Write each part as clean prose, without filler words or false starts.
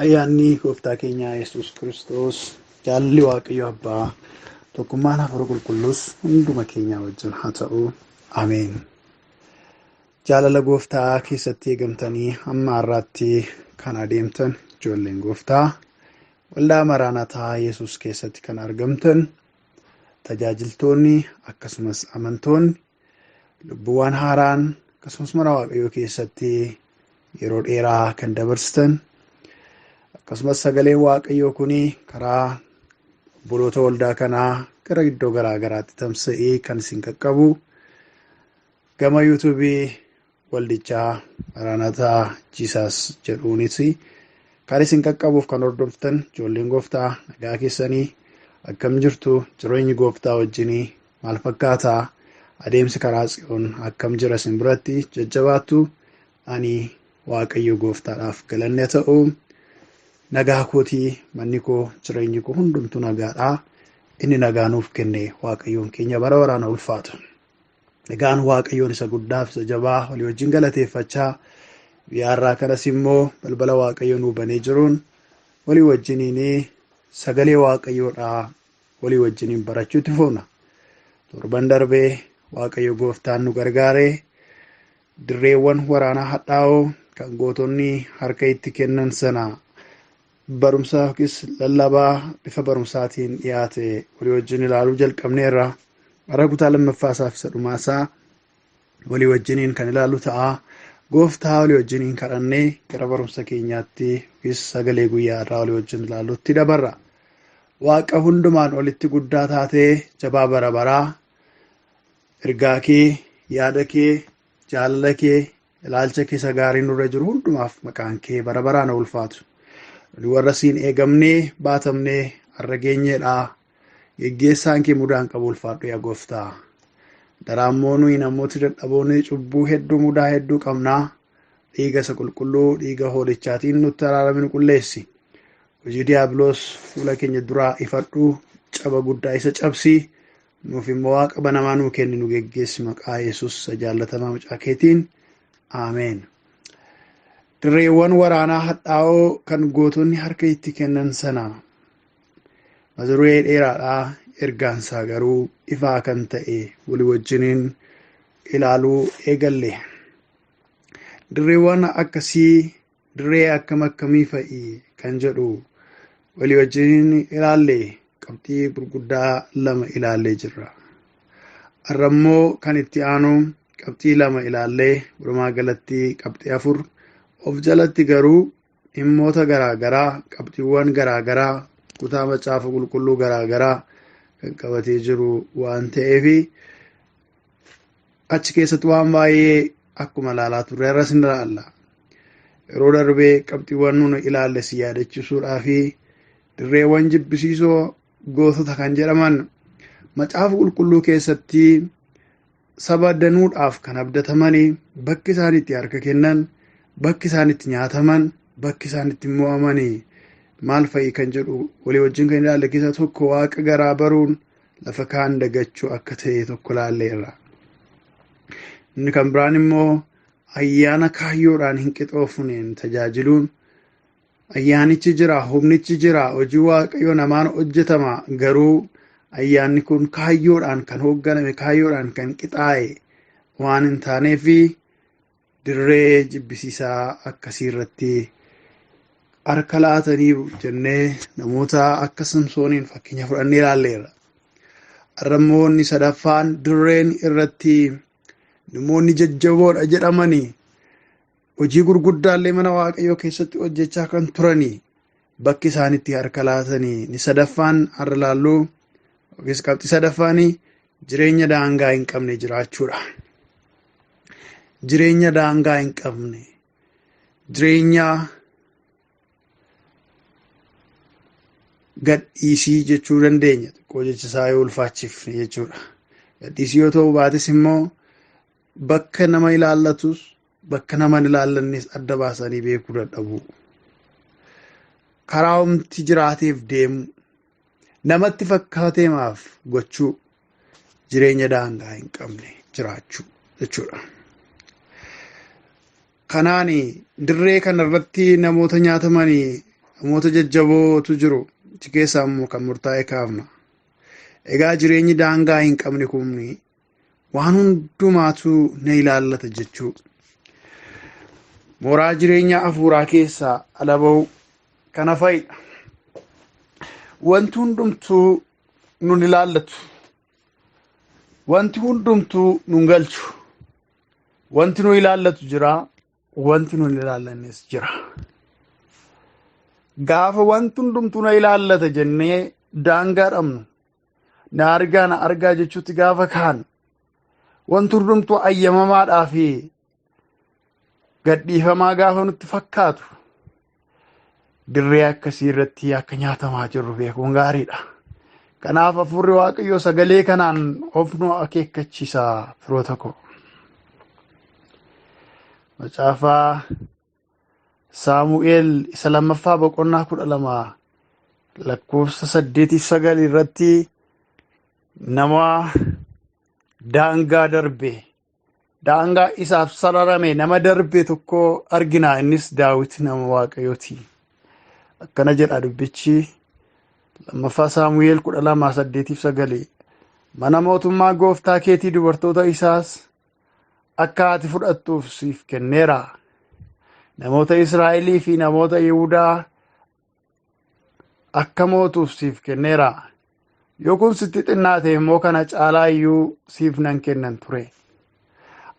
Ayyaanni gooftaa keenya Yesuus Kiristoos, jaalalli Waaqayyo Abbaa, tokkummaan Hafuura Qulqulluus hunduma keenyaa wajjin haa ta'u. Ameen. Jaalala gooftaa keessatti eegamtanii hamma har'aatti kan adeemtan ijoolleen gooftaa, waldaa Maraanataa Yesuus keessatti kan argamtan tajaajiltoonni akkasumas amantoonni, lubbuuwwan haaraan akkasumas mana Waaqayyoo keessatti yeroo dheeraa kan dabarsitan, akkasumas sagaleen Waaqayyoo kun karaa obboloota waldaa kanaa gara iddoo garaa garaatti tamsa'ee kan isin qaqqabu gama yuutuubii waldichaa Maraanataa Jiisaas jedhuunis kan isin qaqqabuuf kan hordoftan ijoolleen gooftaa, nagaa keessanii akkam jirtu? Jireenyi gooftaa wajjinii maal fakkaataa? Adeemsi karaa Tsiyoon akkam jira isin biratti? Jajjabaattu? Ani Waaqayyo gooftaadhaaf galanni ta'u, nagaa kootii, manni koo, jireenyi koo hundumtuu nagaadhaa. Inni nagaa nuuf kenne Waaqayyoon keenya bara baraan ulfaatu. Egaan Waaqayyoon isa guddaaf isa jabaa walii wajjin galateeffachaa, guyyaa har'aa kanas immoo balbala Waaqayyoo nuu banee jiruun walii wajjiniin sagalee Waaqayyoodhaa walii wajjiniin barachuutti fufna. Torban darbee Waaqayyo gooftaan nu gargaaree dirreewwan waraanaa hadhaa'oo kan gootonni harka itti kennan sana barumsa yookiis lallabaa bifa barumsaatiin dhiyaate walii wajjin ilaaluu jalqabneerra. Har'a kutaa lammaffaa isaaf isa dhumaasaa walii wajjiniin kan ilaallu ta'a. Gooftaa walii wajjiniin kadhannee gara barumsa keenyaatti yookiis sagalee guyyaa irraa walii wajjin ilaallutti dabarra. Waaqa hundumaan olitti guddaa taatee, jabaa bara baraa, ergaa kee, yaada kee, jaalala kee, ilaalcha kee isa gaarii nurra jiru hundumaaf maqaan kee bara baraan ulfaatu. Nuti warra siin eegamnee baatamnee har'a geenyeedha. Geggeessaan kee mudaan qabu ulfaadhu yaa gooftaa. Daraammoo nuyi namooti dadhaboonni cubbuu hedduu, mudaa hedduu qabnaa. Dhiiga isa qulqulluu, dhiiga hoolichaatiin nutti araarame, nu qulleessi. Hojii diiyaabiloos fuula keenya duraa ifadhu, caba guddaa isa cabsi. Nuuf immoo Waaqa banamaa nuu kenni, nu geggeessi, maqaa Yesuus isa jaallatamaa mucaa keetiin. Ameen. Dirreewwan waraanaa hadhaa'oo kan gootonni harka itti kennan sana mata duree dheeraadhaa, ergaansaa garuu ifaa kan ta'e walii wajjiniin ilaaluu eegalle. Dirreewwan akkasii dirree akkam akkamii fa'i kan jedhu walii wajjiniin ilaalle, qabxii gurguddaa lama ilaallee jirra. Har'a immoo kan itti aanu qabxii lama ilaallee, walumaa galatti qabxii afur of jalatti garuu dhimmoota garaa garaa, qabxiiwwan garaa garaa, kutaa macaafa qulqulluu garaa garaa kan qabatee jiru waan ta'eef, achi keessatti waan baay'ee akkuma ilaalaa turre irras ni ilaalla. Yeroo darbee qabxiiwwan nuni ilaalle si yaadachiisuudhaa fi dirreewwan jibbisiisoo gootota kan jedhaman macaafa qulqulluu keessatti saba danuudhaaf kan abdatamanii, bakki isaan itti harka kennan, bakki isaan itti nyaataman, bakki isaan itti mo'amanii maal fa'i kan jedhu walii wajjin kan ilaalle keessaa tokko Waaqa garaa baruun lafa kaan dagachuu akka ta'e tokko ilaalleerra. Inni kan biraan immoo ayyaana kaayyoodhaan hin qixoofneen tajaajiluun, ayyaanichi jira, humnichi jira, hojii Waaqayyoo namaan hojjetama, garuu ayyaanni kun kaayyoodhaan kan hoogganame, kaayyoodhaan kan qixaa'e waan hin taaneef dirree jibbisiisaa akkasii irratti harka laataniiru jennee namoota akka Samsooniin fakkeenya fudhannee ilaalleerra. Har'a immoo inni sadaffaan dirreen irratti namoonni jajjaboodha jedhamanii hojii gurguddaallee mana Waaqayyoo keessatti hojjechaa kan turanii bakki isaan itti harka laatanii inni sadaffaan har'a ilaalluu yookiis qabxii sadaffaanii jireenya daangaa hin qabne jiraachuudha. Jireenya daangaa hin qabne, jireenya gadhiisii jechuu dandeenya, xiqqoo jecha isaa yoo ulfaachifne jechuudha. Gadhiisii yoo ta'u baates immoo bakka nama ilaallatus bakka nama hin ilaallannes adda baasanii beekuu dadhabuu. Karaa humti jiraateef deemu, namatti fakkaateemaaf gochuu, jireenya daangaa hin qabne jiraachuu jechuudha. Kanaan dirree kanarratti namoota nyaatamanii Namoota jajjabootu jiru. Achi keessaa immoo kan murtaa'e kaafna. Egaa jireenyi daangaa hin qabne kun waan hundumaatu na ilaallata jechuu. Mooraa jireenya hafuuraa keessaa ala ba'u kana fa'idha. Wanti hundumtuu nun ilaallatu. Wanti hundumtuu nun galchu. Wanti nu ilaallatu jira. Wanti nun ilaallannes jira. Gaafa wanti hundumtuu na ilaallata jennee daangaa dhabnu, na argaa na argaa jechuutti gaafa kaan, wanti hundumtuu ayyamamaadhaa fi gadhiifamaa gaafa nutti fakkaatu, dirree akkasii irratti akka nyaatamaa jirru beekuun gaariidha. Kanaaf hafuurri Waaqayyoo sagalee kanaan of nu akeekkachiisa, firoota koo. Macaafaa Saamu'eel isa lammaffaa boqonnaa 12 lakkoofsa 8 9 irratti nama daangaa darbe, daangaa isaaf sararame nama darbe tokko argina. Innis Daawit nama Waaqayyooti. Akkana jedha dubbichi lammaffaa Saamu'eel 12:8-9: "Mana mootummaa gooftaa keetii, dubartoota isaas akka ati fudhattuuf siif kenneera. Namoota Israa'elii fi namoota Yihudaa akka mootuuf siif kenneera. Yoo kun sitti xinnaate immoo kana caalaa iyyuu siif nan kennan ture.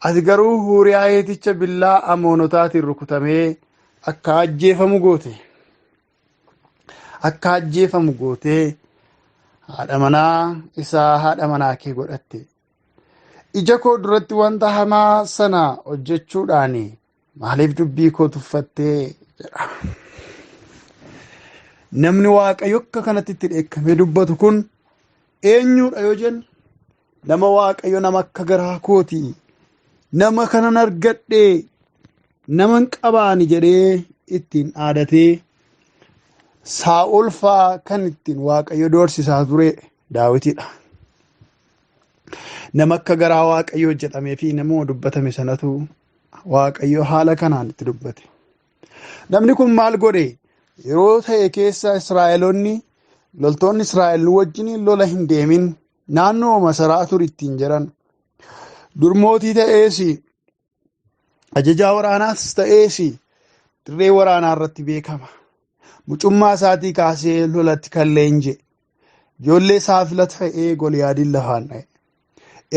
Ati garuu Uuriyaa Heeticha billaa Amoonotaatiin rukutamee akka ajjeefamu goote. Akka ajjeefamu gootee haadha manaa isaa haadha manaa kee godhatte. Ija koo duratti wanta hamaa sana hojjechuudhaan maaliif dubbii koo tuffattee?" jedha. Namni Waaqayyo akka kanatti itti dheekkamee dubbatu kun eenyudha yoo jennu, nama Waaqayyo nama akka garaa kooti, nama kanan argadhee, naman qabaani jedhee ittiin dhaadatee, Saa'ol fa'aa kan ittiin Waaqayyo doorsisaa ture Daawitidha. Nama akka garaa Waaqayyoo jedhamee fi nama dubbatame sanatu Waaqayyo haala kanaan itti dubbate. Namni kun maal godhe? Yeroo ta'e keessa Israa'eloonni, loltoonni Israa'el wajjin lola hin deemin, naannoo masaraa ture ittiin jedhan. Dur mootii ta'ees, ajajaa waraanaas ta'ees, dirree waraanaa irratti beekama. Mucummaa isaatii kaasee lolatti kan leenje. Ijoollee saafila ta'ee Goliyaadiin lafaan dha'e.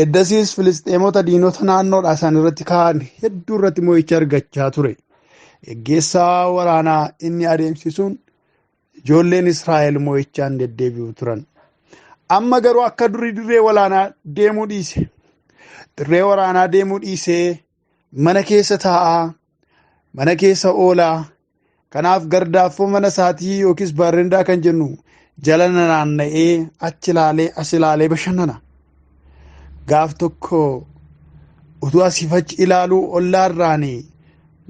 Eddasiis Filisxeemota diinota naannoodhaa isaan irratti ka'an hedduu irratti mo'icha argachaa ture. Geggeessaa waraanaa inni adeemsisuun ijoolleen Israa'el mo'ichaan deddeebi'u turan. Amma garuu akka durii dirree waraanaa deemuu dhiise. Dirree waraanaa deemuu dhiisee mana keessa taa'aa, mana keessa oolaa. Kanaaf gardaaffoo mana isaatii yookiis baarrendaa kan jennu jala naanna'ee achi ilaalee as ilaalee bashannana. Gaaf tokko utuu asiif achi ilaaluu ollaarraan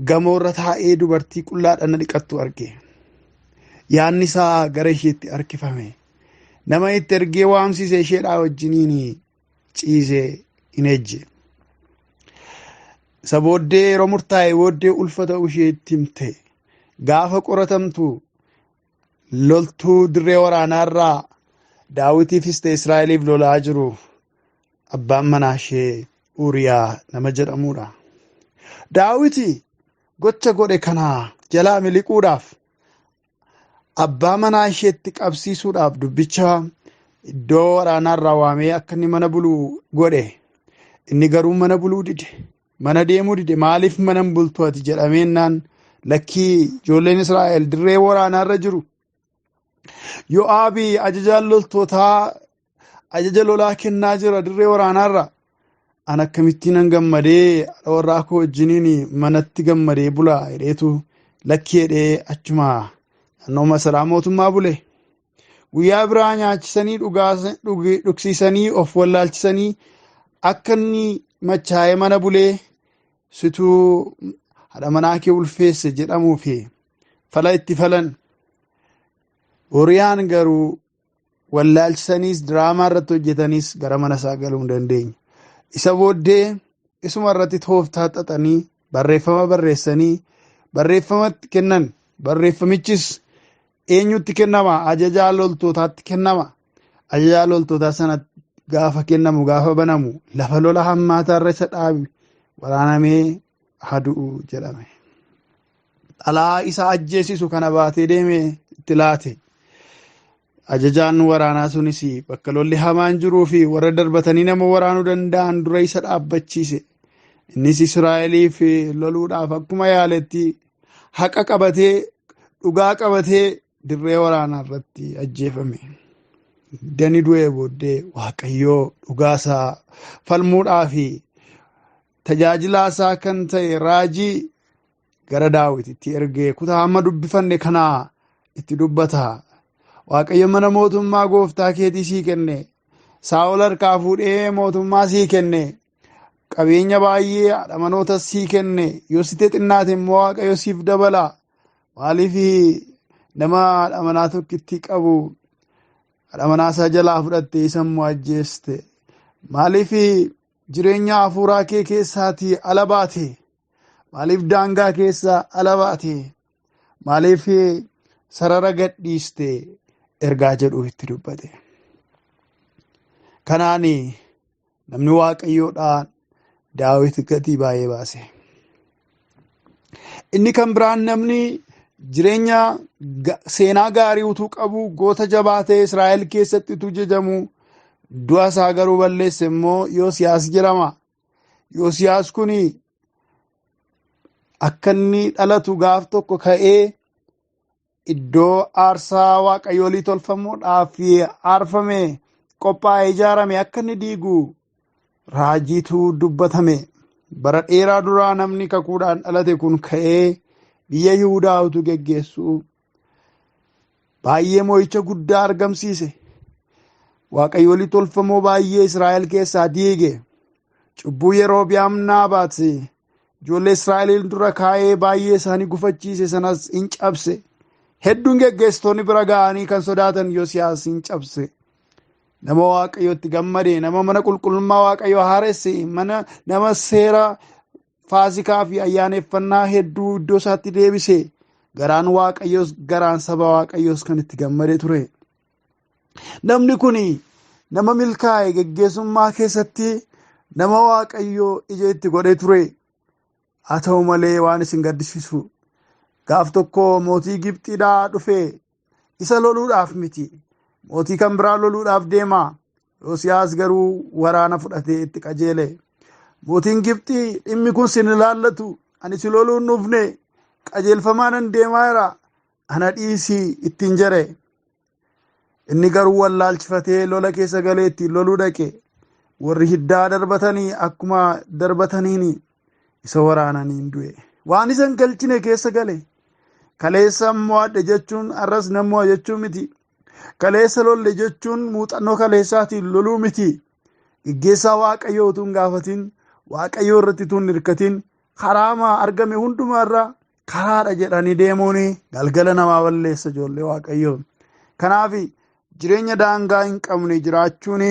gamoorra taa'ee dubartii qullaa dhana dhiqattu arge. Yaadni isaa gara isheetti harkifame. Nama itti ergee waamsise, isheedhaa wajjiniin ciisee hin ejje. Isa booddee yeroo murtaa'e booddee ulfa ta'uu isheetti himte. Gaafa qoratamtu loltuu dirree waraanaarraa Daawitiifis ta'e Israa'eliif lolaa jiru abbaan manaa ishee Uuriyaa nama jedhamudha. Daawiti gocha godhe kana jalaa miliquudhaaf, abbaa manaa isheetti qabsiisuudhaaf, dubbicha iddoo waraanaarraa waamee akka inni mana bulu godhe. Inni garuu mana buluu dide. Mana deemuu dide. "Maaliif mana hin bultu ati?" jedhameennaan, "Lakkii, ijoolleen Israa'el dirree waraanaarra jiru. Yo'aabi ajajaan loltootaa ajaja lolaa kennaa jira dirree waraanaarra. An akkamittiin an gammadee haadha warraa koo wajjiniin manatti gammadee bulaa?" jedheetu lakkii jedhee achuma naannoo masaraa mootummaa bule. Guyyaa biraa nyaachisanii dhugsiisanii of wallaalchisanii akka inni machaa'ee mana bulee situu haadha manaa kee ulfeesse jedhamuu fi fala itti falan. Uriyaan garuu wallaalchisaniis diraamaa irratti hojjetaniis gara mana isaa galuu hin dandeenye. Isa booddee isuma irratti tooftaa xaxanii barreeffama barreessanii barreeffamatti kennan. Barreeffamichis Eenyutti kennama? Ajajaa loltootaatti kennama. Ajajaa loltootaa sana gaafa kennamu, gaafa banamu, lafa lola hammaataa irra isa dhaabi, waraanamee haa du'u jedhame. Xalaa isa ajjeesisu kana baatee deemee itti laate. Ajajaan waraanaa sunis bakka lolli hamaan jiruu fi warra darbatanii nama waraanuu danda'an dura isa dhaabbachiise. Innis Israa'eliif loluudhaaf akkuma yaaletti haqa qabatee, dhugaa qabatee dirree waraanaa irratti ajjeefame. Dani du'ee booddee Waaqayyoo dhugaasaa falmuudhaa fi tajaajilaasaa kan ta'e raajii gara Daawititti ergee kutaa amma dubbifanne kanaa itti dubbata. Waaqayyo mana mootummaa gooftaa keetii sii kenne. Saa'ol harkaa fuudhee mootummaa sii kenne. Qabeenya baay'ee haadha manoota sii kenne. Yoo sitti xinnaate immoo Waaqayyo siif dabala. Maaliif nama haadha manaa tokkitti qabu haadha manaa isaa jalaa fudhatte isa immoo ajjeeste? Maaliif jireenya hafuuraa kee keessaatii ala baate? Maaliif daangaa keessaa ala baate? Maaliif sarara gadhiiste? Ergaa jedhu itti dubbate. Kanaan namni Waaqayyoodhaan Daawit gatii baay'ee baase. Inni kan biraan namni jireenya seenaa gaarii utuu qabu, goota jabaa ta'e, Israa'el keessatti utuu jajamu, du'a isaa garuu balleesse immoo Yoosiyaas jedhama. Yoosiyaas kun akka inni dhalatu gaaf tokko ka'ee iddoo aarsaa waaqayyoolii tolfamuudhaaf aarfame qophaa'ee ijaarame akka inni diigu raajiitu dubbatame. Bara dheeraa duraa namni kakuudhaan dhalate kun ka'ee biyya Yihudaa utuu geggeessu baay'ee mo'icha guddaa argamsiise. Waaqayyoolii tolfamoo baay'ee Israa'el keessaa diige. Cubbuu Yerobi'aam Naabaat ijoollee Israa'eliin dura kaa'ee baay'ee isaanii gufachiise sanas hin cabse. Hedduun geggeessitoonni bira ga'anii kan sodaatan Yosiyaas hin cabse. Nama Waaqayyootti gammade, nama mana qulqullummaa Waaqayyoo haaresse, mana nama seera Faasikaa fi ayyaaneffannaa hedduu iddoo isaatti deebise. Garaan Waaqayyoos, garaan saba Waaqayyoos kan itti gammade ture. Namni kun nama milkaa'e geggeessummaa keessatti nama Waaqayyoo ija itti godhee ture. Haa ta'u malee waan isin gaddisiisu, gaaf tokko mootii Gibxiidhaa dhufe isa loluudhaaf miti, mootii kan biraa loluudhaaf deema. Yosiyaas garuu waraana fudhatee itti qajeele. Mootiin Gibxii, dhimmi kun sin ilaallatu, ani si loluun dhufne, qajeelfamaa nan deemaa jira, ana dhiisii ittiin jedhe. Inni garuu wallaalchifatee lola keessa galee ittiin loluu dhaqe. Warri hiddaa darbatanii akkuma darbataniin isa waraananiin du'e. Waan isa hin galchine keessa gale. Kaleessa mo'adhe jechuun har'as nan mo'a jechuu miti. Kaleessa lolle jechuun muuxannoo kaleessaatiin loluu miti. Geggeessaa Waaqayyoo utuu hin gaafatin, Waaqayyoo irratti utuu hin hirkatin, karaama argame hundumaarra karaadha jedhanii deemuun galgala namaa balleessa, ijoollee Waaqayyoo. Kanaaf jireenya daangaa hin qabne jiraachuun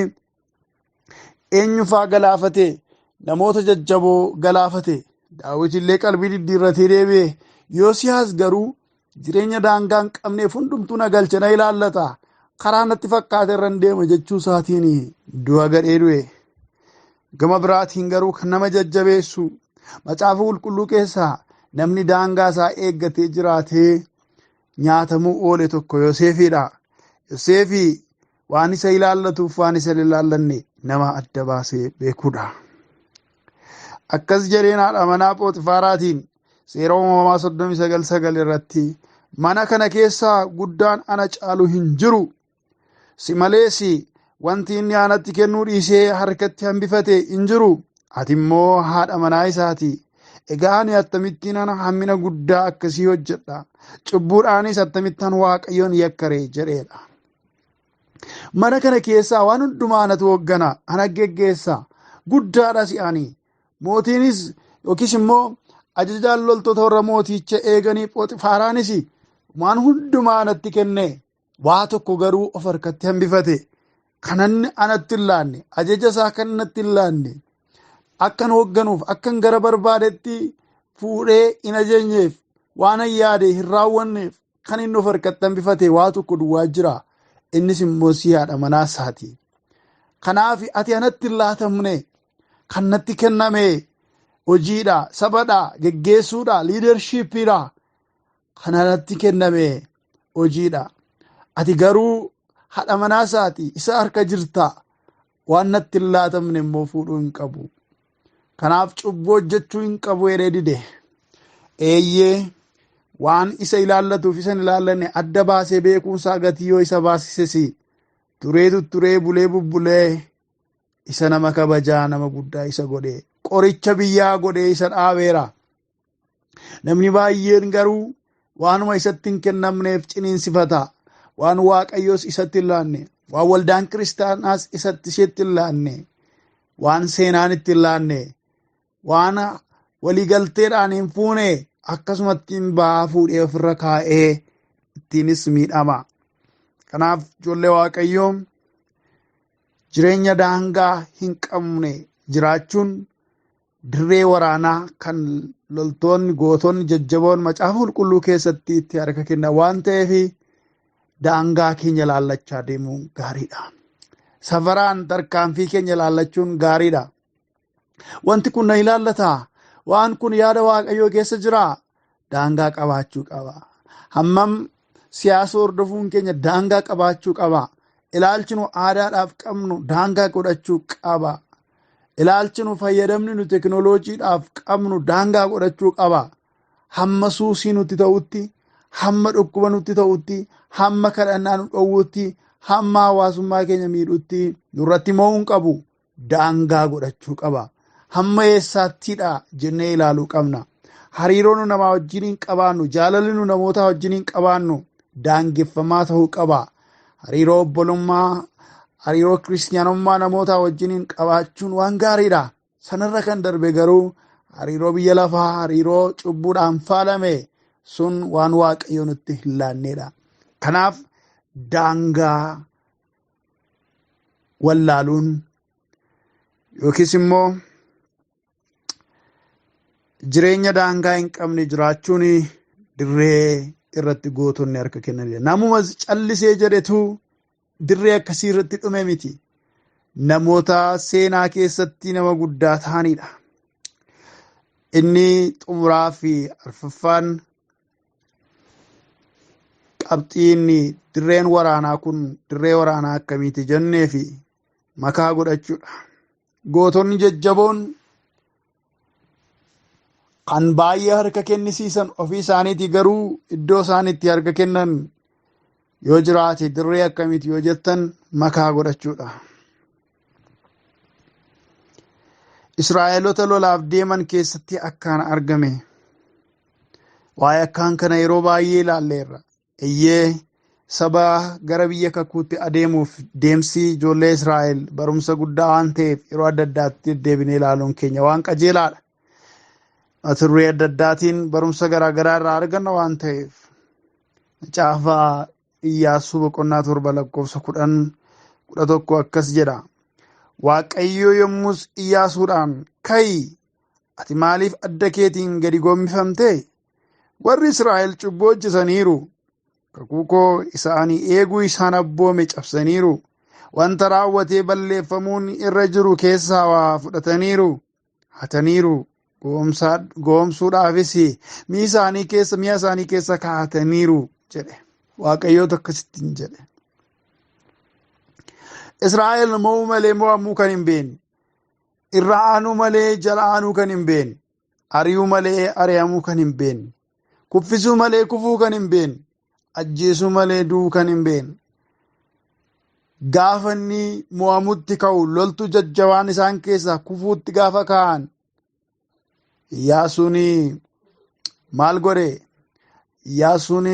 eenyufaa galaafate? Namoota jajjaboo galaafate. Daawit illee qalbii diddiirratee deebi'e. Yoosiyaas garuu jireenya daangaa hin qabneef hundumtuu na galche, na ilaallata, karaa natti fakkaate irra hin deema jechuu isaatiin du'a gadhee du'e. Gama biraatiin garuu kan nama jajjabeessu, macaafa qulqulluu keessaa namni daangaa isaa eeggatee jiraatee nyaatamuu oole tokko Yoseefiidha. Yoseefi waan isa ilaallatuuf waan isa ilaallanne nama adda baasee beekuudha. Akkas jedheen haadha manaa Phooxifaaraatiin Seera Uumamaa 39:9 irratti, mana kana keessaa guddaan ana caalu hin jiru. Si malees wanti inni anatti kennuu dhiisee harkatti hambifate hin jiru. Ati immoo haadha manaa isaati. Egaa ani akkamittiin ana hammina guddaa akkasii hojjedha? Cubbuudhaanis akkamittan Waaqayyoon yakkare jedheedha. Mana kana keessaa waan hundumaa anatu hooggana, ana geggeessa. Guddaadhas ani. Mootiinis yookiis immoo ajajaan loltoota warra mooticha eeganii Phoxifaaraanis waan hundumaa anatti kenne, waa tokko garuu of harkatti hambifate. Kanan anatti hin laanne, ajaja isaa kan natti hin laanne, akkan hoogganuuf akkan gara barbaadetti fuudhee hin ajajneef, waan an yaade hin raawwanneef, Kan inni of harkatti hambifate waa tokko duwwaa jira. Innis immoo si haadha manaa isaati. Kanaaf ati anatti hin laatamne, kan natti kenname hojiidha, sabadha, geggeessuudha, liidarshiippiidha. Kan anatti kenname hojiidha. Ati garuu haadha manaa isaati, isa harka jirta. Waan natti hin laatamne immoo fuudhuu hin qabu. Kanaaf cubbuu hojjechuu hin qabu jedhee dide. Eeyyee, waan isa ilaallatuuf isa hin ilaallanne adda baasee beekuunsaa gatii yoo isa baasises turee tutturee bulee bubbulee isa nama kabajaa nama guddaa isa godhe, qoricha biyyaa godhee isa dhaabeera. Namni baay'een garuu waanuma isatti hin kennamneef ciniinsifata. Waan Waaqayyoos isatti hin laanne, waan waldaan kiristaanaas isatti isheetti hin laanne, waan seenaan itti hin laanne, waan waliigalteedhaan hin fuune akkasumatti hin ba'aa fuudhee ofirra kaa'ee ittiinis miidhama. Kanaaf ijoollee Waaqayyoo, jireenya daangaa hin qabne jiraachuun dirree waraanaa kan loltoonni gootonni jajjaboon macaafa qulqulluu keessatti itti harka kennan waan ta'eef daangaa keenya laallachaa deemuun gaariidha. Safaraan tarkaanfii keenya laallachuun gaariidha. Wanti kun na ilaallataa? Waan kun yaada Waaqayyoo keessa jiraa? Daangaa qabaachuu qaba. Hammam siyaasa hordofuun keenya daangaa qabaachuu qaba. Ilaalchi nu aadaadhaaf qabnu daangaa godhachuu qaba. Ilaalchi nu fayyadamni nu teknooloojiidhaaf qabnu daangaa godhachuu qaba. Hamma suusii nutti ta'utti, hamma dhukkuba nutti ta'utti, hamma kadhannaa nu dhowwutti, hamma hawaasummaa keenya miidhutti nurratti mo'uu hin qabu. Daangaa godhachuu qaba. Hamma eessaattiidha jennee ilaaluu qabna. Hariiroo nu namaa wajjin hin qabaannu, jaalalli nu namoota wajjin hin qabaannu daangeffamaa ta'uu qaba. Hariiroo obbolummaa, hariiroo kiristiyaanummaa namoota wajjin hin qabaachuun waan gaariidha. Sanarra kan darbe garuu hariiroo biyya lafaa, hariiroo cubbuudhaan faalame sun waan Waaqayyo nutti hin laanneedha. Kanaaf daangaa wallaaluun yookiis immoo jireenya daangaa hin qabne jiraachuun dirree irratti gootonni harka kennanidha. Namuma callisee jedhetu dirree akkasii irratti dhume miti. Namoota seenaa keessatti nama guddaa ta'anidha. Inni xumuraa fi arfaffaan qabxiin dirreen waraanaa kun dirree waraanaa akkamiiti jennee fi makaa godhachuudha. Gootonni jajjaboon kan baay'ee harka kennisiisan ofii isaaniiti, garuu iddoo isaan itti harka kennan yoo jiraate dirree akkamiiti yoo jettan makaa godhachuudha. Israa'eloota lolaaf deeman keessatti akkaan argame. Waa'ee akkaan kana yeroo baay'ee ilaalleerra. Eeyyee, saba gara biyya kakuutti adeemuuf deemsi ijoollee Israa'el barumsa guddaa waan ta'eef yeroo adda addaatti deddeebinee ilaaluun keenya waan qajeelaadha. Mata duree adda addaatiin barumsa garaa garaa irraa arganna waan ta'eef. Macaafa Iyyaasuu boqonnaa 7 lakkoofsa 10 11 akkas jedha. Waaqayyo yommus Iyyaasuudhaan, ka'i, ati maaliif adda keetiin gadi gombifamte? Warri Israa'el cubbuu hojjetaniiru. Kakuu koo isa ani eeguu isaan abboome cabsaniiru. Wanta raawwatee balleeffamuun irra jiru keessaa waa fudhataniiru, hataniiru. Goomsuudhaafis mi'a isaanii keessa kaa'ataniiru jedhe. Waaqayyootu akkasittiin jedhe. Israa'el mo'uu malee mo'amuu kan hin beekne, irra aanuu malee jala aanuu kan hin beekne, ari'uu malee ari'amuu kan hin beekne, kuffisuu malee kufuu kan hin beekne, ajjeesuu malee du'uu kan hin beekne. Gaafa inni mo'amutti ka'u loltuu jajjabaan isaan keessaa kufuutti gaafa ka'an Iyyaasuun maal godhe? Iyyaasuun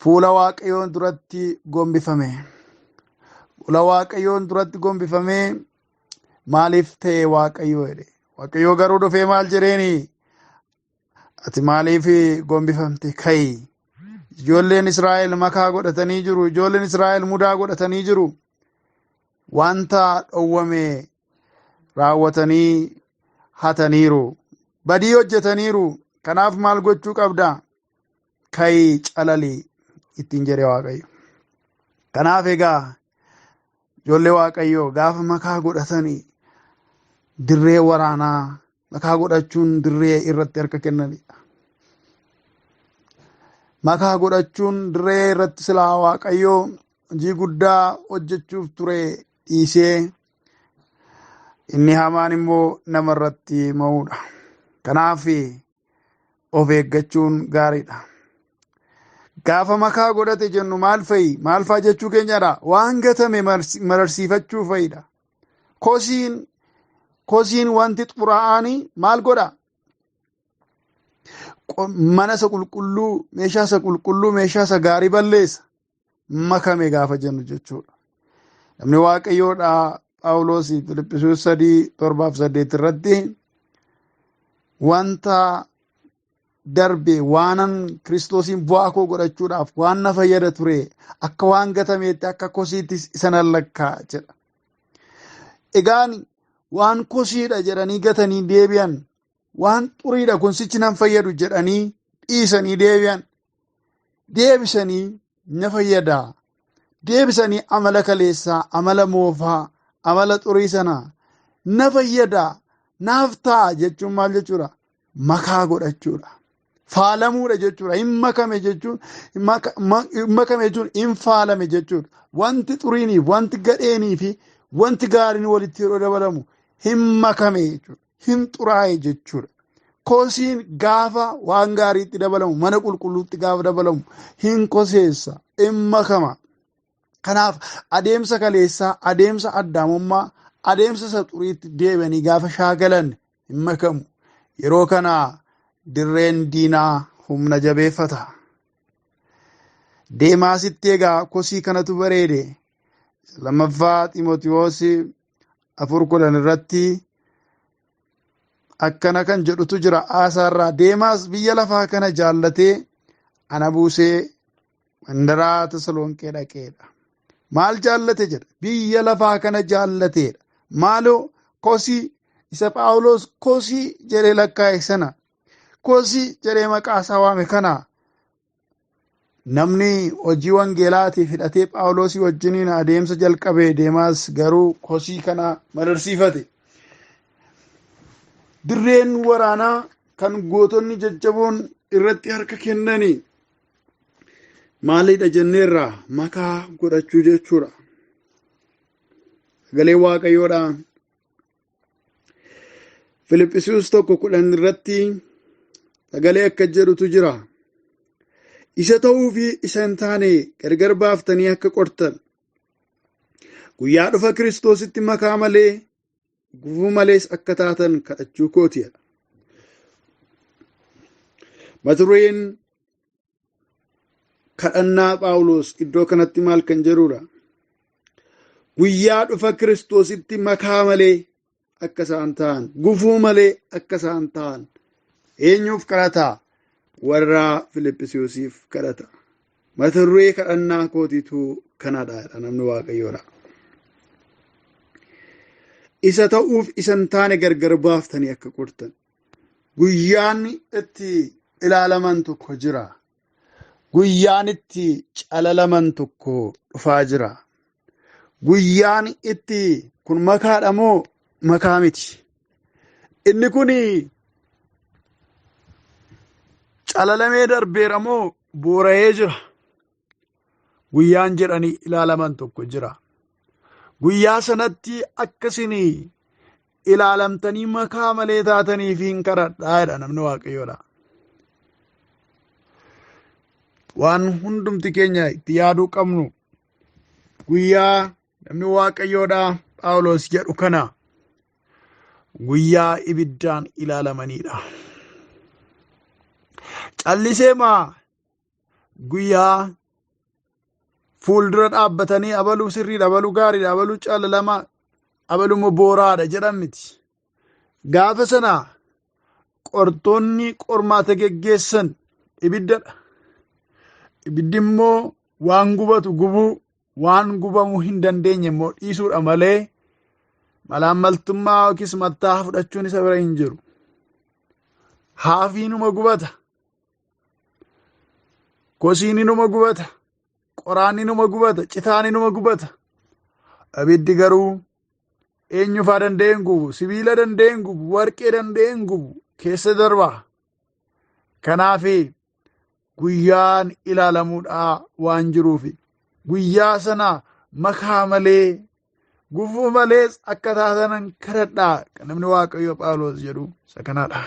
fuula Waaqayyoon duratti gombifame. Fuula Waaqayyoon duratti gombifamee maaliif ta'e Waaqayyoo jedhe. Waaqayyoo garuu dhufee maal jedheeni? Ati maaliif gombifamte? Ka'i. Ijoolleen Israa'el makaa godhatanii jiru. Ijoolleen Israa'el mudaa godhatanii jiru. Wanta dhowwame raawwatanii hataniiru. Badii hojjetaniiru. Kanaaf maal gochuu qabda? Ka'ii calalii ittiin jedhe Waaqayyo. Kanaaf egaa ijoollee Waaqayyoo gaafa makaa godhatanii dirree waraanaa makaa godhachuun dirree irratti harka kennanidha. Makaa godhachuun dirree irratti silaa Waaqayyoo hojii guddaa hojjechuuf ture dhiisee inni hamaan immoo namarratti mo'uudha. Kanaaf of eeggachuun gaariidha. Gaafa makaa godhate jennu maal fa'i? Maal fa'a jechuu keenyadha? Waan gatame mararsiifachuu fa'idha. Kosiin wanti xuraa'aan maal godha? Mana isa qulqulluu, meeshaa isa qulqulluu, meeshaa isa gaarii balleessa. Makame gaafa jennu jechuudha. Namni Waaqayyoodha Phaawulos Filiphisiiyuus 3:7-8 irratti wanta darbe waanan Kiristoosiin bu'aa koo godhachuudhaaf waan na fayyada ture akka waan gatameetti akka kosiitti isa nan lakkaa'a jedha. Egaan waan kosiidha jedhanii gatanii deebi'an, waan xuriidha kun sichi nan fayyadu jedhanii dhiisanii deebi'an, deebisanii na fayyada, deebisanii amala kaleessaa, amala moofaa, amala xurii sana na fayyada, naaf ta'a jechuun maal jechuudha? Makaa godhachuudha. Faalamuudha jechuudha. Hin makame jechuun, hin makame jechuun hin faalame jechuudha. Wanti xuriinii, wanti gadheenii fi wanti gaariin walitti yeroo dabalamu hin makame jechuudha. Hin xuraa'e jechuudha. Kosiin gaafa waan gaariitti dabalamu, mana qulqulluutti gaafa dabalamu hin koseessa, hin makama. Kanaaf adeemsa kaleessaa, adeemsa addaamummaa, adeemsa isa xuriitti deebi'anii gaafa shaakalan hin makamu. Yeroo kana dirreen diinaa humna jabeeffata. Deemaasitti egaa kosii kanatu bareede. Lammaffaa Ximootiyoos 4:10 irratti akkana kan jedhutu jira. Aasaarraa Deemaas biyya lafaa kana jaallatee ana buusee mandaraa Tasalonqee dhaqeedha. Maal jaallate jedha? Biyya lafaa kana jaallateedha. Maaloo kosii isa Phaawulos kosii jedhee lakkaa'e sana, kosii jedhee maqaa isaa waame kana namni hojii wangeelaatiif hidhatee Phaawulosii wajjiniin adeemsa jalqabee Deemaas garuu kosii kana mararsiifate. Dirreen waraanaa kan gootonni jajjaboon irratti harka kennanii maalidha jenneerraa? Makaa godhachuu jechuudha. Sagalee Waaqayyoodha. Filiphisiiyuus 1:10 irratti sagalee akka jedhutu jira. Isa ta'uu fi isa hin taane gargar baaftanii akka qortan guyyaa dhufa Kiristoositti makaa malee gufuu malees akka taatan kadhachuu kootidha. Mata dureen kadhannaa Phaawulos iddoo kanatti maal kan jedhudha? Guyyaa dhufa Kiristoositti makaa malee akka isaan ta'an, gufuu malee akka isaan ta'an eenyuuf kadhata? Warra Filiphisiiyusiif kadhata. Mata duree kadhannaa kootiitu kanadha jedha namni Waaqayyoodha. Isa ta'uuf isa hin taane gargar baaftanii akka qortan. Guyyaan itti ilaalaman tokko jira. Guyyaan itti calalaman tokko dhufaa jira. Guyyaan itti kun makaadha moo makaa miti? Inni kun calalamee darbeera moo boora'ee jira? Guyyaan jedhanii ilaalaman tokko jira. Guyyaa sanatti akkasin ilaalamtanii makaa malee taatanii fi hin kadhadhaa jedha namni Waaqayyoodha. Waan hundumti keenya itti yaaduu qabnu guyyaa namni Waaqayyoodha Phaawulos jedhu kana guyyaa ibiddaan ilaalamanidha. Callisee maa guyyaa fuuldura dhaabbatanii abaluu sirriidha, abaluu gaariidha, abaluu caalalamaa, abaluu immoo booraadha jedhan miti. Gaafa sana qortoonni qormaata geggeessan ibiddadha. Ibiddi immoo waan gubatu gubuu, waan gubamuu hin dandeenye immoo dhiisuudha malee malaammaltummaa yookiis mattaa fudhachuun isa bira hin jiru. Haafiinuma gubata. Kosiin inuma gubata. Qoraan inuma gubata. Citaan inuma gubata. Abiddi garuu eenyufaa danda'ee hin gubu. Sibiila danda'ee hin gubu. Warqee danda'ee hin gubu. Keessa darba. Kanaaf guyyaan ilaalamuudhaa waan jiruufi guyyaa sana makaa malee gufuu malees akka taatanan kadhadhaa kan namni Waaqayyo Phaawulos jedhu isa kanaadha.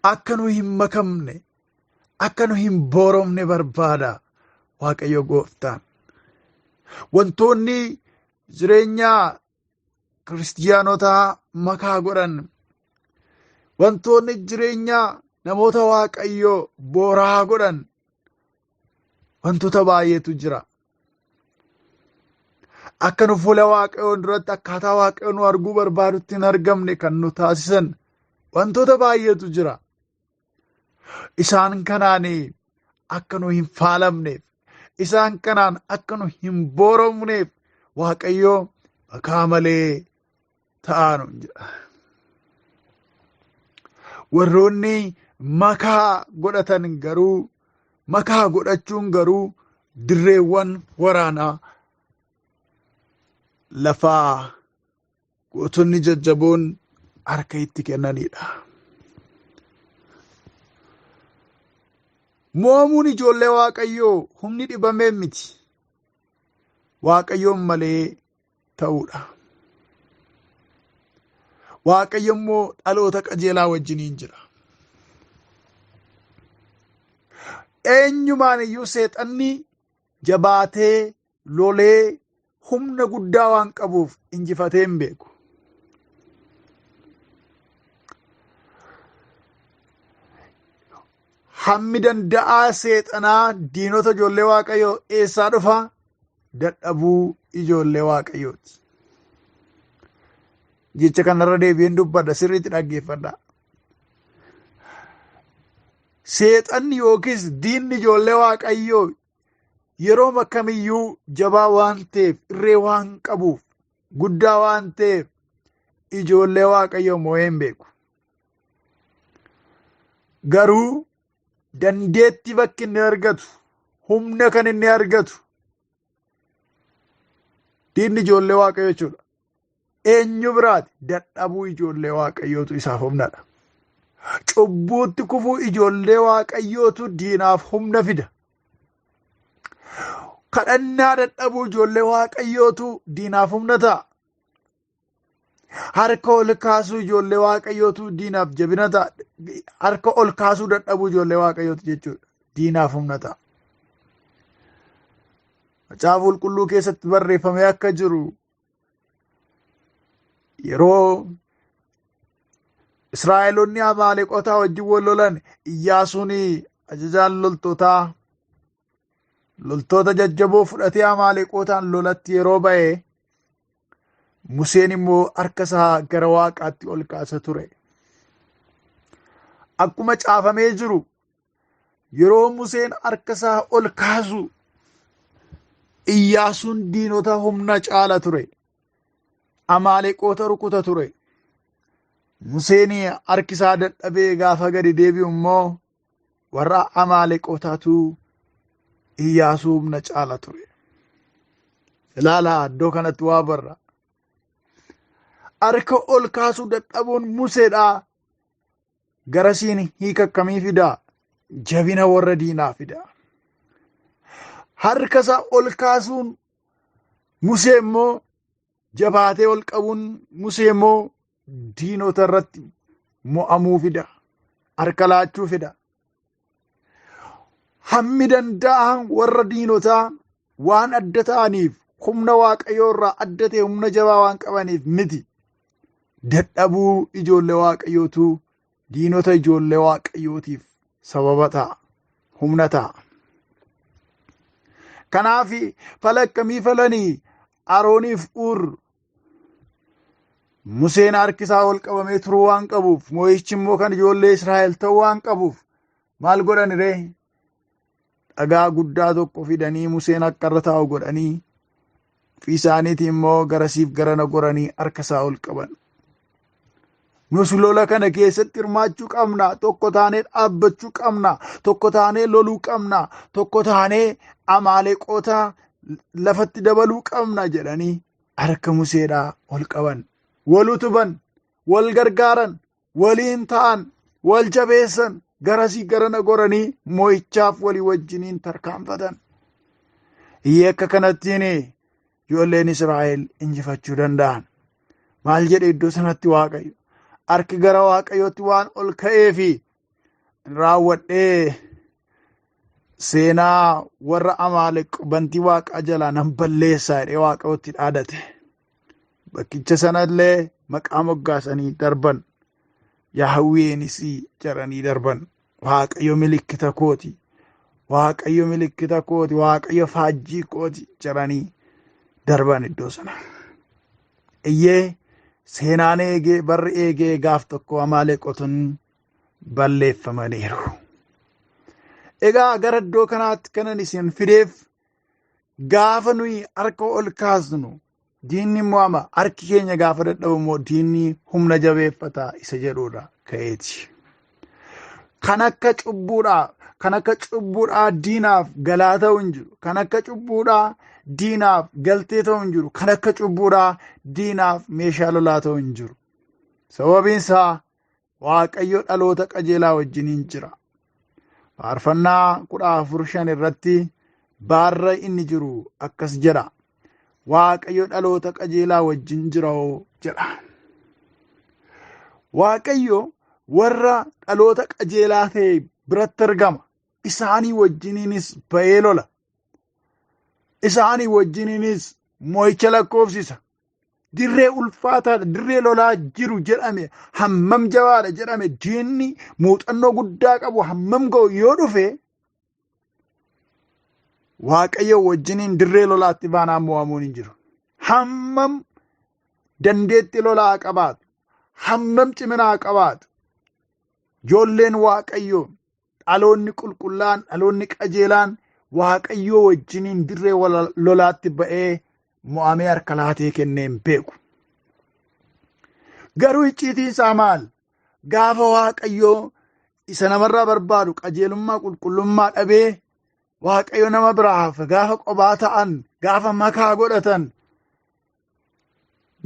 Akka nu hin makamne, akka nu hin booromne barbaada Waaqayyo gooftaan. Wantoonni jireenya kiristiyaanotaa makaa godhan, wantoonni jireenya namoota Waaqayyoo booraa godhan wantoota baay'eetu jira. Akka nu fuula Waaqayyoon duratti akkaataa Waaqayyoon nu arguu barbaadutti hin argamne kan nu taasisan wantoota baay'eetu jira. Isaan kanaan akka nu hin faalamneef, isaan kanaan akka nu hin booromneef Waaqayyo makaa malee ta'aa nuun jedha. Warroonni makaa godhatan garuu makaa godhachuun garuu dirreewwan waraanaa lafaa gootonni jajjaboon harka itti kennanidha. Mo'amuun ijoollee Waaqayyoo humni dhibameen miti. Waaqayyoon malee ta'uudha. Waaqayyo immoo dhaloota qajeelaa wajjiniin jira. Eenyumaan iyyuu seexanni jabaatee lolee humna guddaa waan qabuuf injifatee hin beeku. Hammi danda'aa seexanaa diinota ijoollee Waaqayyoo eessaa dhufa? Dadhabuu ijoollee Waaqayyooti. Jecha kanarra deebi'een dubbadha sirriitti dhaggeeffadha. Seexanni yookiis diinni ijoollee Waaqayyoo yeroo kamiyyuu jabaa waan ta'eef, irree waan qabuuf, guddaa waan ta'eef ijoollee Waaqayyoo moo'ee hin beeku. Garuu dandeettii bakki inni argatu, humna kan inni argatu diinni ijoollee Waaqayyoo jechuudha. Eenyu biraati? Dadhabuu ijoollee Waaqayyootu isaaf humnadha. Cubbuutti kufuu ijoollee Waaqayyootu diinaaf humna fida. Kadhannaa dadhabuu ijoollee Waaqayyootu diinaaf humna ta'a. Harka ol kaasuu ijoollee Waaqayyootu diinaaf jabina ta'a. Harka ol kaasuu dadhabuu ijoollee Waaqayyootu jechuudha. Diinaaf humna ta'a. Macaafa qulqulluu keessatti barreeffamee akka jiru yeroo Israa'eloonni Amaaleqotaa wajjin wal lolan Iyyaasuun ajajaan loltootaa loltoota jajjaboo fudhatee Amaaleqootaan lolatti yeroo ba'e Museen immoo harka isaa gara Waaqaatti ol kaasa ture. Akkuma caafamee jiru yeroo Museen harka isaa ol kaasu Iyyaasuun diinota humna caala ture. Amaaleqoota rukuta ture. Museen harki isaa dadhabee gaafa gadi deebi'u immoo warra Amaaleqootaatu Iyyaasuu humna caala ture. Ilaalaa iddoo kanatti waa barra. Harka ol kaasuu dadhabuun Museedhaa garasiin hiika akkamii fidaa? Jabina warra diinaa fidaa. Harka isaa ol kaasuun Musee immoo jabaatee ol qabuun Musee immoo diinota irratti mo'amuu fida. Harka laachuu fida. Hammi danda'an warra diinotaa waan adda ta'aniif humna Waaqayyoo irraa adda ta'e humna jabaa waan qabaniif miti. Dadhabuu ijoollee Waaqayyootu diinota ijoollee Waaqayyootiif sababa ta'a. Humna ta'a. Kanaaf fala akkamii falanii Arooniif Uur Museen harki isaa ol qabamee turuu waan qabuuf moo'ichi immoo kan ijoollee Israa'el ta'uu waan qabuuf maal godhan ree? Dhagaa guddaa tokko fidanii Museen akka irra taa'u godhanii ofii isaaniitii immoo garasiif garana goranii harka isaa ol qaban. Nus lola kana keessatti hirmaachuu qabna. Tokko taanee dhaabbachuu qabna. Tokko taanee loluu qabna. Tokko taanee Amaaleqoota lafatti dabaluu qabna jedhanii harka Museedhaa ol qaban. Wal utuban, wal gargaaran, waliin ta'an, wal jabeessan, garasii garana goranii mo'ichaaf walii wajjiniin tarkaanfatan. Akka kanattiin ijoolleen Israa'el injifachuu danda'an. Maal jedhe iddoo sanatti Waaqayyo? Harki gara Waaqayyootti waan ol ka'eefi raawwadhee seenaa warra Amaaleq bantii Waaqaa jalaa nan balleessaa jedhee Waaqayyootti dhaadate. Bakkicha sanallee maqaa moggaasanii darban. Yaahweenis jedhanii darban. Waaqayyo milikkita kooti. Waaqayyo milikkita kooti. Waaqayyo faajjii kooti jedhanii darban iddoo sana. Iyyee seenaan eegee barri eegee gaaf tokko Amaaleqoonni balleeffamaniiru. Egaa gara iddoo kanaatti kanan isin fideef gaafa nuyi harka ol kaasnu diinni immoo ama harki keenya gaafa dadhabu immoo diinni humna jabeeffata isa jedhudha ka'eeti. Kan akka cubbuudhaa kan akka cubbuudhaa diinaaf galaa ta'u hin jiru. Kan akka cubbuudhaa diinaaf galtee ta'u hin jiru. Kan akka cubbuudhaa diinaaf meeshaa lolaa ta'u hin jiru. Sababiin isaa Waaqayyo dhaloota qajeelaa wajjiniin jira. Faarfannaa 14:5 irratti baarra inni jiru akkas jedha. Waaqayyo dhaloota qajeelaa wajjin jira jedha. Waaqayyo warra dhaloota qajeelaa ta'e biratti argama. Isaanii wajjiniinis ba'ee lola. Isaanii wajjiniinis mo'icha lakkoofsisa. Dirree ulfaataadha, dirree lolaa jiru jedhame, hammam jabaadha jedhame, diinni muuxannoo guddaa qabu hammam ga'u yoo dhufe, Waaqayyo wajjiniin dirree lolaatti baanaan mo'amuun hin jiru. Hammam dandeetti lolaa qabaatu, hammam ciminaa qabaatu, ijoolleen Waaqayyoo, dhaloonni qulqullaan, dhaloonni qajeelaan Waaqayyoo wajjiniin dirree lolaatti ba'ee mo'amee harka laatee kennee hin beeku. Garuu icciitiin isaa maal? Gaafa Waaqayyoo isa namarraa barbaadu qajeelummaa qulqullummaa dhabee Waaqayyo nama biraa hafe, gaafa qobaa ta'an, gaafa makaa godhatan,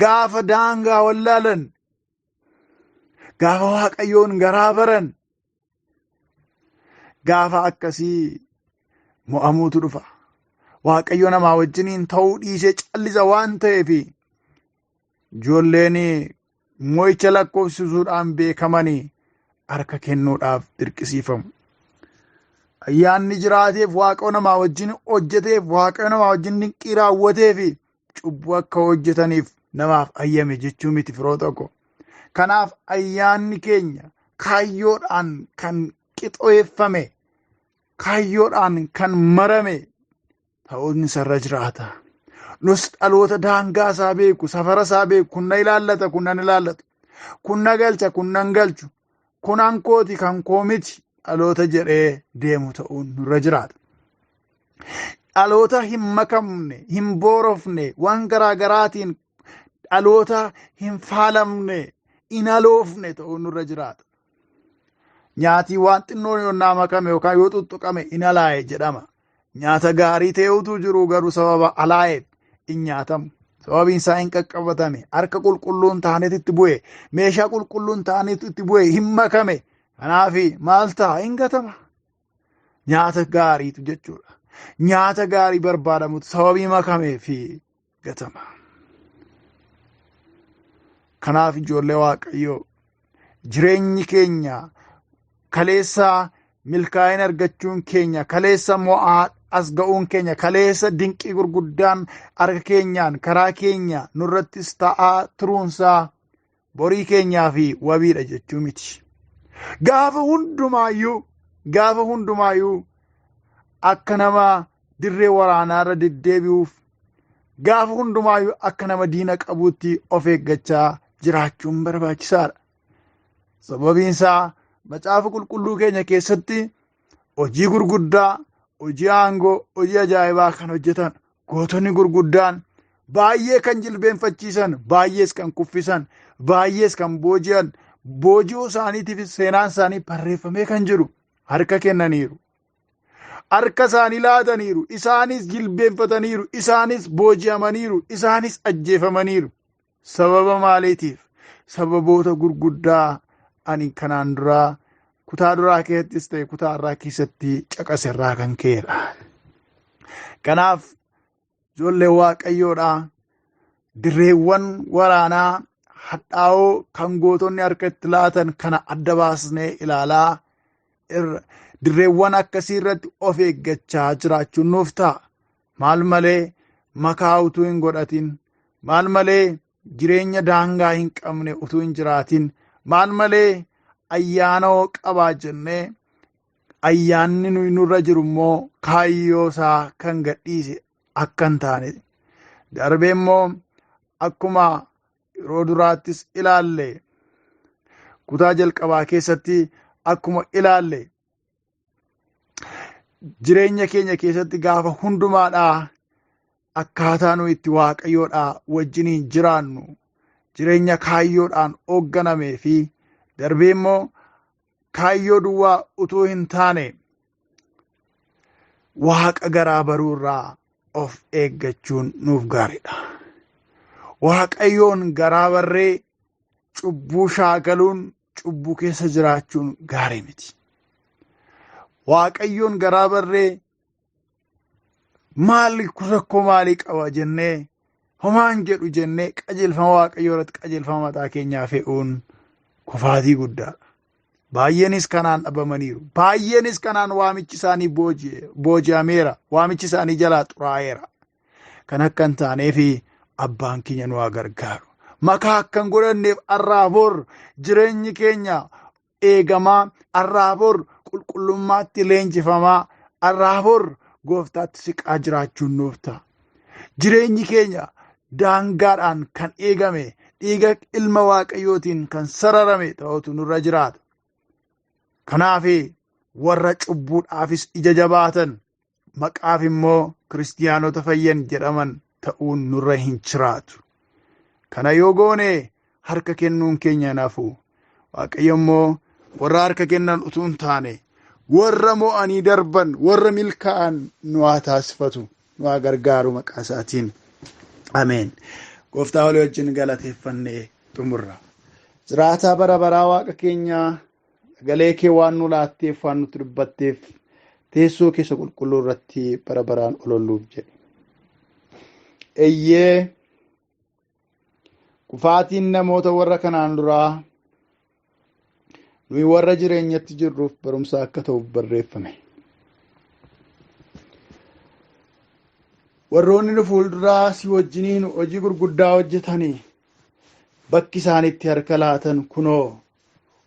gaafa daangaa wallaalan, gaafa Waaqayyoon garaa baran, gaafa akkasii mo'amuutu dhufa. Waaqayyo namaa wajjiniin ta'uu dhiisee callisa waan ta'eef ijoolleen mo'icha lakkoofsisuudhaan beekamanii harka kennuudhaaf dirqisiifamu. Ayyaanni jiraateef Waaqayyo namaa wajjin hojjeteef Waaqayyo namaa wajjin dinqii raawwateef cubbuu akka hojjetaniif namaaf ayyame jechuu miti firoo tokko. Kanaaf ayyaanni keenya kaayyoodhaan kan qixoeffame, kaayyoodhaan kan marame ta'uun isarra jiraata. Nus dhaloota daangaa isaa beeku, safara isaa beeku, kun na ilaallata, kun nan ilaallatu, kun na galcha, kun nan galchu, kun an kooti, kan koo miti dhaloota jedhee deemu ta'uun nurra jiraata. Dhaloota hin makamne, hin boorofne, waan garaa garaatiin dhaloota hin faalamne, hin aloofne ta'uun nurra jiraata. Nyaatii waan xinnoon yoo makame yookaan yoo tuttuqame hin alaa'e jedhama. Nyaata gaarii ta'e utuu jiruu garuu sababa alaa'eef hin nyaatamu. Sababiin isaa hin qaqqabatame, harka qulqulluun taanetu itti bu'e, meeshaa qulqulluun taanetu itti bu'e, hin makame. Kanaaf maal ta'a? Hin gatama. Nyaata gaariitu jechuudha. Nyaata gaarii barbaadamutu sababii makamee fi gatama. Kanaaf ijoollee Waaqayyoo, jireenyi keenya kaleessa milkaa'ina argachuun keenya, kaleessa mo'aa as ga'uun keenya, kaleessa dinqii gurguddaan harka keenyaan karaa keenya nurrattis ta'aa turuunsaa borii keenyaa fi wabiidha jechuu miti. Gaafa hundumaayyuu akka nama dirree waraanaarra deddeebi'uuf, gaafa hundumaayyuu akka nama diina qabuutti of eeggachaa jiraachuun barbaachisaadha. Sababiin isaa macaafa qulqulluu keenya keessatti hojii gurguddaa, hojii aangoo, hojii ajaa'ibaa kan hojjetan gootonni gurguddaan baay'ee kan jilbeenfachiisan, baay'ees kan kuffisan, baay'ees kan booji'an, Booji'uu isaaniitiifis seenaan isaanii barreeffamee kan jiru harka kennaniiru. Harka isaanii laataniiru. Isaanis jilbeenfataniiru. Isaanis booji'amaniiru. Isaanis ajjeefamaniiru. Sababa maaliitiif? Sababoota gurguddaa ani kanaan duraa kutaa duraa keessattis ta'e kutaa irraa keessatti caqase irraa kan ka'edha. Kanaaf ijoollee Waaqayyoodhaa dirreewwan waraanaa hadhaa'oo kan gootonni harka itti laatan kana adda baasnee ilaalaa dirreewwan akkasii irratti of eeggachaa jiraachuun nuuf ta'a. Maal malee makaa utuu hin godhatin, maal malee jireenya daangaa hin qabne utuu hin jiraatin, maal malee ayyaana qabaa jennee ayyaanni nuyi nurra jiru immoo kaayyoo isaa kan gadhiise akka hin taane darbee immoo akkuma yeroo duraattis ilaalle kutaa jalqabaa keessatti akkuma ilaalle jireenya keenya keessatti gaafa hundumaadhaa akkaataa nuyi itti Waaqayyoodhaa wajjiniin jiraannu jireenya kaayyoodhaan hoogganamee fi darbee immoo kaayyoo duwwaa utuu hin taane Waaqa garaa baruu irraa of eeggachuun nuuf gaariidha. Waaqayyoon garaa barree cubbuu shaakaluun cubbuu keessa jiraachuun gaarii miti. Waaqayyoon garaa barree maali rakkoo maalii qaba jennee homaan jedhu jennee qajeelfama Waaqayyoo irratti qajeelfama mataa keenyaa fe'uun kufaatii guddaadha. Baay'eenis kanaan dhabamaniiru. Baay'eenis kanaan waamichi isaanii booji'ameera. Waamichi isaanii jalaa xuraa'eera. Kan akka hin taaneef abbaan keenya nu haa gargaaru. Makaa akka hin godhanneef har'aa bor jireenyi keenya eegamaa, har'aa bor qulqullummaatti leenjifamaa, har'aa bor gooftaatti siqaa jiraachuun nuuf ta'a. Jireenyi keenya daangaadhaan kan eegame dhiiga ilma Waaqayyootiin kan sararame ta'utu nurra jiraata. Kanaaf warra cubbuudhaafis ija jabaatan maqaaf immoo kiristiyaanota fayyan jedhaman ta'uun nurra hin jiraatu. Kana yoo goone harka kennuun keenya hin hafu. Waaqayyo immoo warra harka kennan utuu hin taane warra mo'anii darban warra milkaa'an nu haa taasifatu, nu haa gargaaru maqaa isaatiin. Ameen. Gooftaa walii wajjin galateeffannee xumurra. Jiraataa bara baraa Waaqa keenyaa sagalee kee waan nu laatteef waan nutti dubbatteef teessoo keessa qulqulluu irratti bara baraan ololluuf jedhe. Eeyyee kufaatiin namoota warra kanaan duraa nuyi warra jireenyatti jirruuf barumsa akka ta'uuf barreeffame. Warroonni nu fuulduraa si wajjiniin hojii gurguddaa hojjetanii bakki isaanitti harka laatan kunoo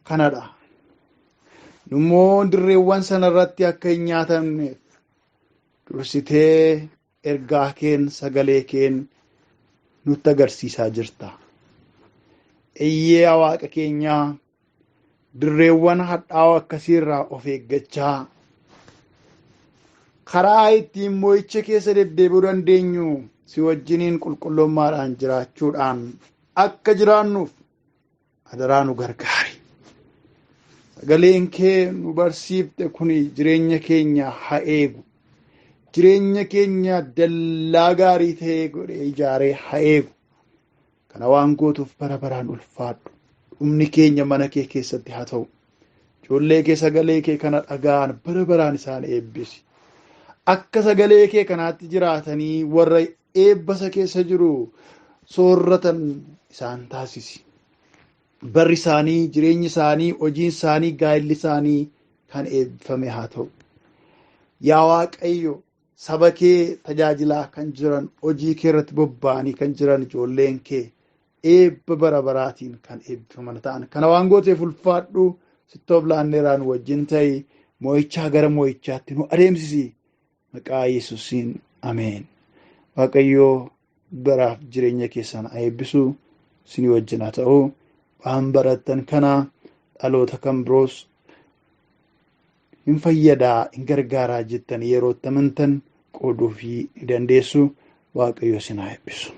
kanadha. Nummoo dirreewwan sanarratti akka hin nyaatamneef dursitee ergaa keen sagalee keen nutti agarsiisaa jirta. Eeyyee Waaqa keenyaa dirreewwan hadhaa'oo akkasiirraa of eeggachaa karaa ittiin mo'icha keessa deddeebi'uu dandeenyu si wajjiniin qulqullummaadhaan jiraachuudhaan akka jiraannuuf adaraa nu gargaari. Sagaleen kee nu barsiifte kun jireenya keenya haa eegu. Jireenya keenya dallaa gaarii ta'ee godhee ijaaree haa eegu. Kana waan gootuuf bara baraan ulfaadhu. Dhumni keenya mana kee keessatti haa ta'u. Ijoollee kee sagalee kee kana dhaga'an bara baraan isaan eebbisi. Akka sagalee kee kanaatti jiraatanii warra eebbasa keessa jiru soorratan isaan taasisi. Barri isaanii, jireenyi isaanii, hojiin isaanii, gaa'illi isaanii kan eebbifame haa ta'u. Yaa Waaqayyo saba kee tajaajilaa kan jiran, hojii kee irratti bobba'anii kan jiran ijoolleen kee eebba bara baraatiin kan eebbifaman ta'an. Kana waan gooteef ulfaadhu, sitti of laanneeraan nu wajjin ta'i, mo'ichaa gara mo'ichaatti nu adeemsisi. Maqaa Yesuusiin ameen. Waaqayyo baraaf jireenya keessan haa eebbisu, isinii wajjin haa ta'u. Waan barattan kana dhaloota kan biroos hin fayyadaa, hin gargaaraa jettanii yeroo itti amantan qooduu fi ni dandeessu. Waaqayyo isin haa eebbisu.